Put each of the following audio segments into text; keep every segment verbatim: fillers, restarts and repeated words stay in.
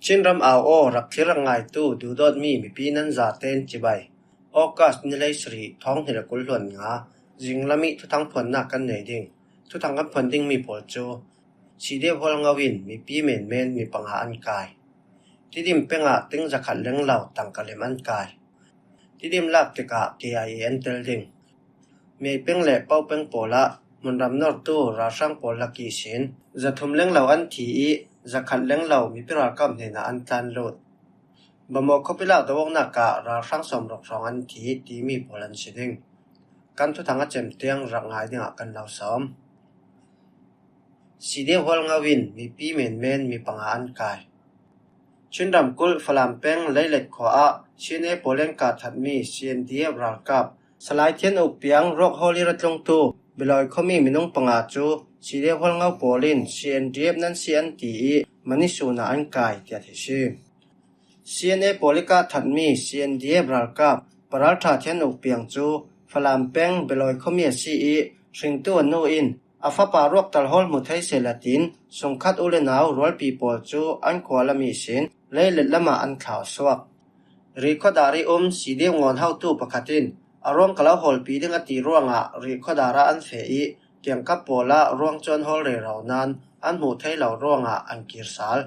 Chin ram au aw rak thlir rak ngaitu duhdawtmi mipi nan zaten cibai. August ni leisarih thawng hnih le kul hluan nga zinglam ih thuthang phuannak kan nei ding. Thuthang kan phuan dingmi pawl cu Sidehual Ngo in mipi menmen mi panga an kai. Tidim pengah ting zakhat lenglo tangka lem an kai. Tidim lak tikah K I A an tel ding. Mei peng le Pau peng pawl ah hmunram nortu ralhrang pawl lak ihsin zathum lenglo an thi ih zakhat lenglo mipi ralkap hnenah an tlan lut. Bamaw khuapi lak do awknak ah ralhrang sawmruk hrawng an thi timi pawl an si ding. Kan thuthang a cem tiang rak ngai dingah kan lo sawm. Sidehual Ngo in mipi menmen mi panga an kai. Chin ramkulh Falam peng Leilet khua ah C N A pawl in kah thatmi C N D F ralkap Salai Thian Uk Piang ruak hawl ih ra tlungtu Bilawi khuami minung panga cu Sidehual Ngo pawl in C N D F nan si an ti ih mani sun ah an kai tiah thi si. C N A pawl ih kah thatmi C N D F ralkap Paralṭha Thian Uk Piang cu Falam peng Bilawi khuami a si ih hringtu a nu in a fapa ruak tal hawl hmu thei sehla tin sungkhat u le nau rualpi pawl cu an khua lam ihsin Leilet lamah an thlau suak. Rikhuadar ih um Sideu ngawn hotu pakhat in a ruang ka lo hawlpi ding a ti ruangah Rikhuadar ah an feh ih kiangkap pawl ah ruang cu an hawl rero nain an hmuh thei lo ruangah an kir sal.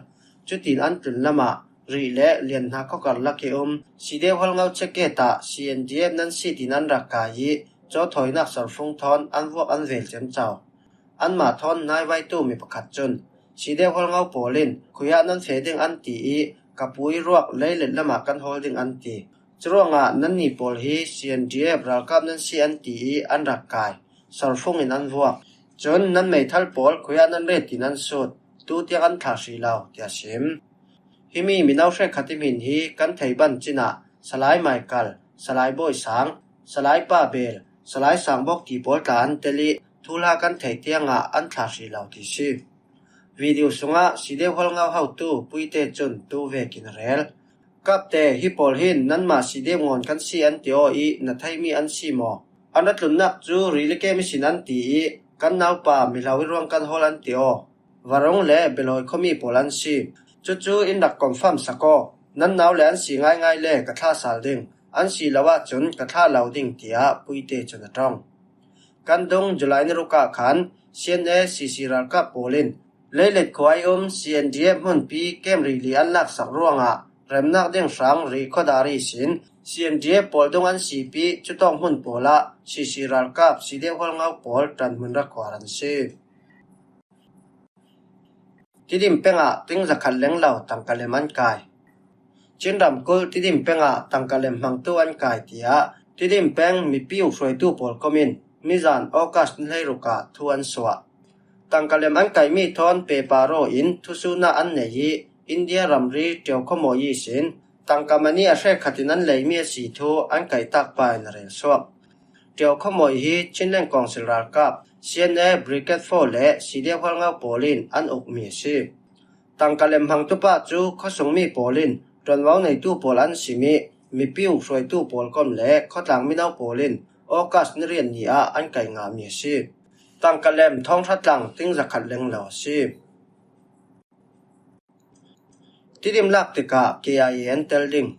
Cutin an tlun lamah Rih le Lian hna khawkar lak ih um Sidehual Ngo check gate ah C N D F nan si tin an rak kai ih cawthawinak serfung thawn an vuak an vel ciamco. Anmah thawn naivaitu mi pakhat cun Sidehual Ngo pawl in khuiah nan feh ding an ti ih ka pu ih ruak Leilet lamah kan hawl ding an ti. Curuangah nannih pawl hi C N D F ralkap nan si an ti ih an rak kai. Serfung in an vuak. Cun nan meithal pawl khuiah nan ret tin an sut. Tu tiang an thlah hrih lo, tiah sim. Himi mino hrekkhat ih hmin hi kan thei ban cinah Salai Maikal, Salai Bawisang, Salai Pabel, Salai Sangbawk ti pawl tla an tel ih thuhla kan theih tiangah an thlah hrih lo ti si. Video sungah Sidehual Ngo hotu Puite cun tu vekin a rel. Kapte, hi pawl hin nanmah Sideu ngawn kan si an ti aw ih na theimi an si maw? An ra tlunnak cu rili kem ihsin an ti ih kan naupa milo ih ruang kan hawl an ti aw. Varung le Bilawi khuami pawl an si. Cucu in rak confirm sak aw. Nan nau le an si ngaingai le ka thlah sal ding. An si lo ahcun ka thlah lo ding, tiah Puite cun a ṭong. Kan dung July ni ruk ah khan C N A C C ralkap pawl in Leilet khua ih um C N D F hmunpi kem rili an laksak ruangah remnak ding hrang Rikhuadar ihsin C N D F pawl dung an sipi cutawk hmun pawl ah C C ralkap Sidehual Ngo pawl ṭanhmun rak khuar an si. Tidim pengah ting zakhat lenglo tangka lem an kai. Chin ramkulh Tidim pengah tangka lem hmangtu an kai, tiah Tidim peng mipi ukhruaitu pawl kom in mizan August ni hleiruk ah thu an suah. Tangka lem an kaihmi thawn pepa raw in thusuhnak an nei ih India ramri Ṭio khuamawi ihsin tangka mani a hrekkhat in an leimi a si thu an kaihtakpa in a rel suak. Ṭio khuamawi hi Chinland Council ralkap C N A Brigade four le Sidehual Ngo pawl in an ukmi a si. Tangka lem hmangtupa cu khuasungmi pawl in ṭuanvo neitu pawl an sim ih mipi ukhruaitu pawl kom le khawtlang mino pawl in August ni riat ni ah an kaih ngahmi a si. Tangka lem thawng hratlang ting zakhat lenglo a si. Tidim lak tikah K I A an tel ding.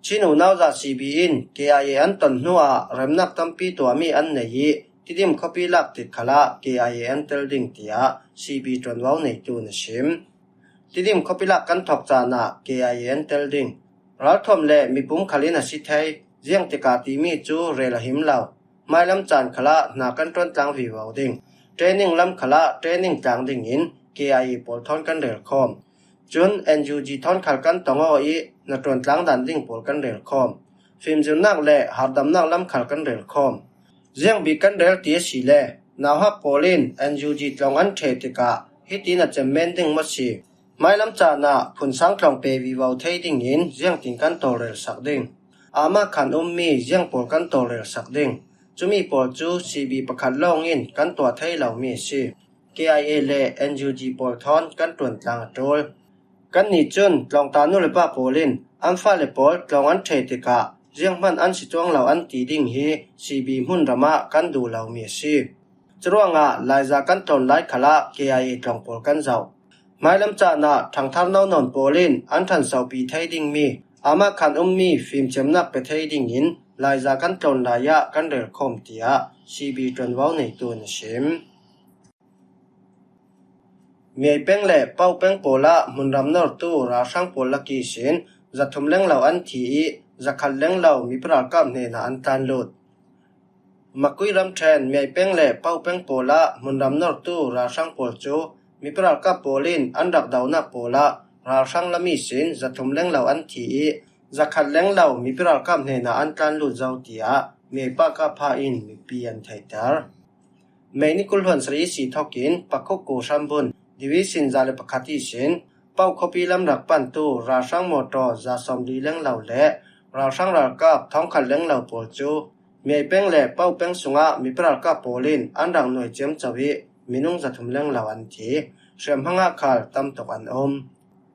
Chin unau zah C B in K I A an ton hnuah remnak tampi tuahmi an nei ih Tidim khuapi lak tik khalah K I A an tel ding, tiah C B ṭuanvo neitu in a sim. Tidim khuapi lak kan thawk caan ah K I A an tel ding. Ralthuam le mipum khal in a si thei, ziang tikah timi cu rel a him lo. Hmailam caan khalah hna kan ṭuan tlang vivo ding. Training lam khalah training tlang dingin K I A pawl thawn kan rel khawm. Cun N U G thawn khal kan tong aw ih na ṭuan tlang dan ding pawl kan rel khawm. Fimzirnak le hardamnak lam khal kan rel khawm. Ziang bik kan rel ti a si le, nauhak pawl in N U G tlawng an ṭheh tikah hitin a cem men ding maw si? Hmailam caan ah phunsang tlawng pe vivo thei dingin ziangtin kan tawlrel sak ding? Amah khan ummi ziang pawl kan tawlrel sak ding? Cumi pawl cu C B pakhat lawng in kan tuah thei lomi a si. K I A le N U G pawl thawn kan ṭuan tlang a ṭul. Kannih cun tlawngta nu le pa pawl in an fale pawl tlawng an ṭheh tikah zianghman an si cuang lo an ti ding hi C B hmunram ah kan duh lomi a si. Curuangah laiza kan tlawn lai khalah K I A tlawng pawl kan zoh. Hmailam caan ah thangthar no nawn pawl in an ṭhan saupi thei dingmi, amah khan ummi fimthiamnak pe thei dingin laiza kan tlawn lai ah kan rel khawm, tiah C B ṭuanvo neitu in a sim. Miai peng le Pau peng pawl ah hmunram nortu ralhrang pawl lak ihsin zathum lenglo an thi ih, zakhat lenglo mipi ralkap hnenah an tlan lut. Makui ramṭhen Miai peng le Pau peng pawl ah hmunram nortu ralhrang pawl cu mipi ralkap pawl in an rak donak pawl ah ralhrang lam ihsin zathum lenglo an thi ih, zakhat lenglo mipi ralkap hnenah an tlan lut zo, tiah Miai pakapha in mipi an theihter. Mei ni kul hluan sarih si thokin Pakhukku hrambun Division za le pakhat ihsin Pau khuapi lam rak pantu ralhrang mawtaw za sawmli lenglo le ralhrang ralkap thawngkhat lenglo pawl cu Miai peng le Pau peng sungah mipi ralkap pawl in an rak nuai ciamco ih minung zathum lenglo an thi. Hriamhma ah khal tam tuk an um.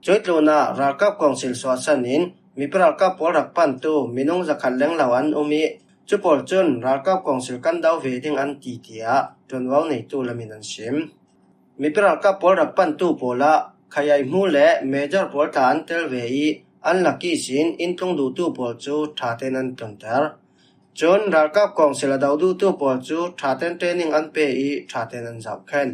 Cuih tlunah ralkap kawngsil suahsan in mipi ralkap pawl rak pantu minung zakhat lenglo an um ih, cu pawl cun ralkap kawngsil kan do ve ding an ti, tiah ṭuanvo neitu lam in an sim. Mipi ralkap pawl rak pantu pawl ah khayaihmu le major pawl tla an tel ve ih, an lak ihsin inn tlung duhtu pawl cu ṭha tein an tlunter. Cun ralkap kawngsil a do duhtu pawl cu ṭha tein training an pe ih, ṭha tein an zohkhenh.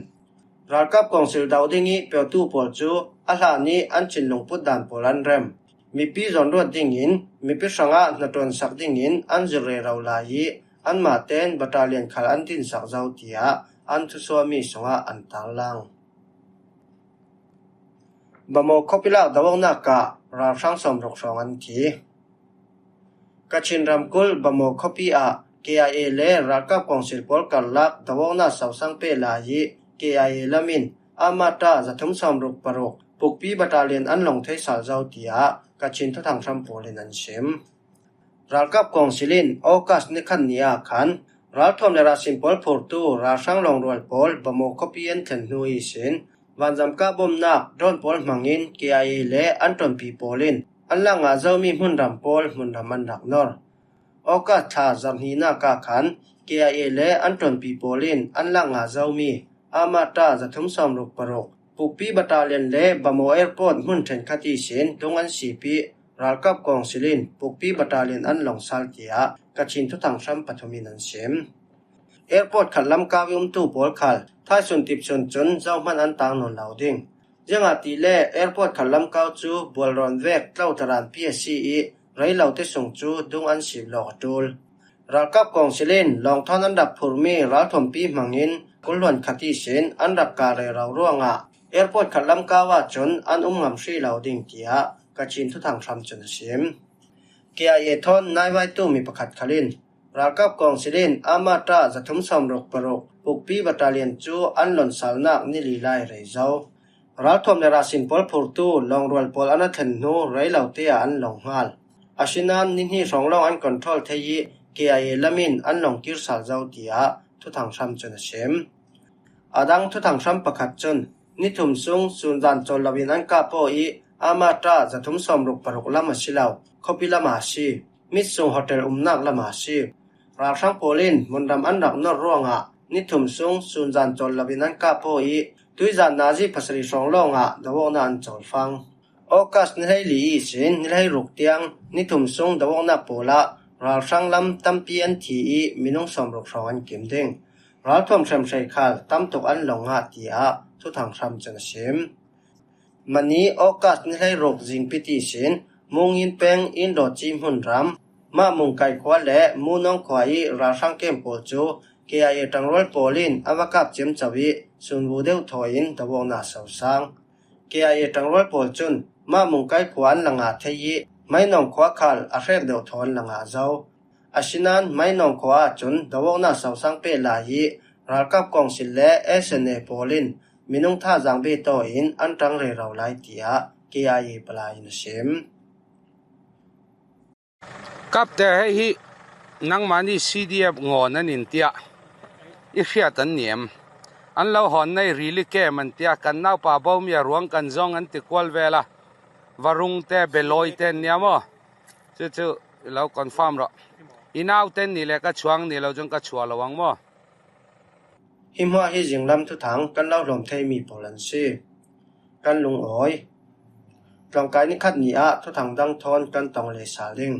Ralkap kawngsil do ding ih peutu pawl cu a hlan ih an thinlung put dan pawl an rem. Mipi zawnruat dingin mipi hrangah hnaṭuansak dingin an zir rero lai ih, anmah tein battalion khal an dinsak zo, tiah an thusuahmi sungah an tarlang. Bamaw khuapi lak do-awknak ah ralhrang sawmruk hrawng an thi. Kachin ramkulh Bamaw khuapi ah K I A le ralkap kawngsil pawl karlak do-awknak sosang peh lai ih, K I A lam in amah ṭah zathum sawmruk paruk pukpi battalion an long thei sal zo, tiah Kachin thuthang hram pawl in an sim. Ralkap kawngsil in August ni khat ni ah khan ralthuam le rahsin pawl phurtu ralhrang lawngrual pawl Bamaw khuapi an thlen hnu ihsin vanzam kah bawmnak drone pawl hmangin K I A le an ṭawnpi pawl in an lak ngah zomi hmunram pawl hmunram an rak nor. August thla zarhninak ah khan K I A le an ṭawnpi pawl in an lak ngah zomi amah ṭah zathum sawmruk paruk pukpi battalion le Bamaw airport hmun ṭhenkhat ihsin dung an sip ih, ralkap kawngsil in pukpi battalion an long sal, tiah Kachin thuthang hram pathum in an sim. Airport khat lamkau ih umtu pawl khal thaisun tipsun cun zohman an tang nawn lo ding. Ziangahtile airport khat lamkau cu bualrawn vek tlo taran pi a si ih, rei lo te sung cu dung an sip lawk a ṭul. Ralkap kawngsil in lawng thawn an rak phurmi ralthuampi hmangin kul hluan khat ihsin an rak kal rero ruangah airport khat lamkau ahcun an um ngam hrih lo ding, tiah Kachin thuthang hram cun a sim. K I A thawn naivaitu mi pakhat khal in ralkap kawngsil in amah ṭah zathum sawmruk paruk pukpi battalion cu an lonsalnak ni li lai rei zo. Ralthuam le rahsin pawl phurtu lawngrual pawl an a thlen hnu rei lo te ah an long hngal. Asinain ni hnih hrawng lawng an control thei ih K I A lam in an long kir sal zo, tiah thuthang hram cun a sim. A dang thuthang hram pakhat cun ni thum sung sunzan cawl loin an kah paw ih amah ṭah zathum sawmruk paruk lam a si lo, khuapi lam a si, mitsung hotel umnak lam a si. Ralhrang pawl in hmunram an rak nor ruangah ni thum sung sunzan cawl loin an kah paw ih tuizan nazi pasarih hrawng lawngah do-awknak an cawlfang. August ni hleili ihsin ni hleiruk tiang ni thum sung do-awknak pawl ah ralhrang lam tampi an thi ih minung sawmruk hrawng an kim ding. Ralthuam hremhrei khal tam tuk an long ngah, tiah thuthang hram cun a sim. Mani August ni hleiruk zingpit ihsin Mungin peng Indawci hmunram, Mahmungkai khua le Munawng khua ih ralhrang kem pawl cu K I A ṭangrual pawl in a va kap ciamco ih sunvu deuh thaw in do-awknak sosang. K I A ṭangrual pawl cun Mahmungkai khua an la ngah thei ih Mainawng khua khal a hrek deuh thaw an la ngah zo. Asinain Mainawng khua ahcun do-awknak sosang peh lai ih ralkap kawngsil le S N A pawl in minung thazaang betaw in an ṭang rero lai, tiah K I A palai in a sim. Kapte hei hi nangmah nih C D F ngawn an in tiah i hriat an niam. An lo hawn nei rili kem an tiah kan naupa Bawmia ruang kan zong an ti kual vel a. Varungte, Belawite an niam aw. Cucu i lo confirm rawh. I naute an ni le ka chuang ni lo cun ka chuah lo ang maw? Hi hmuah hi zinglam thuthang kan lo hlawm theimi pawl an si. kan lungawi. Tlawngkai ni khat ni ah thuthang dang thawn kan tong lei sal ding.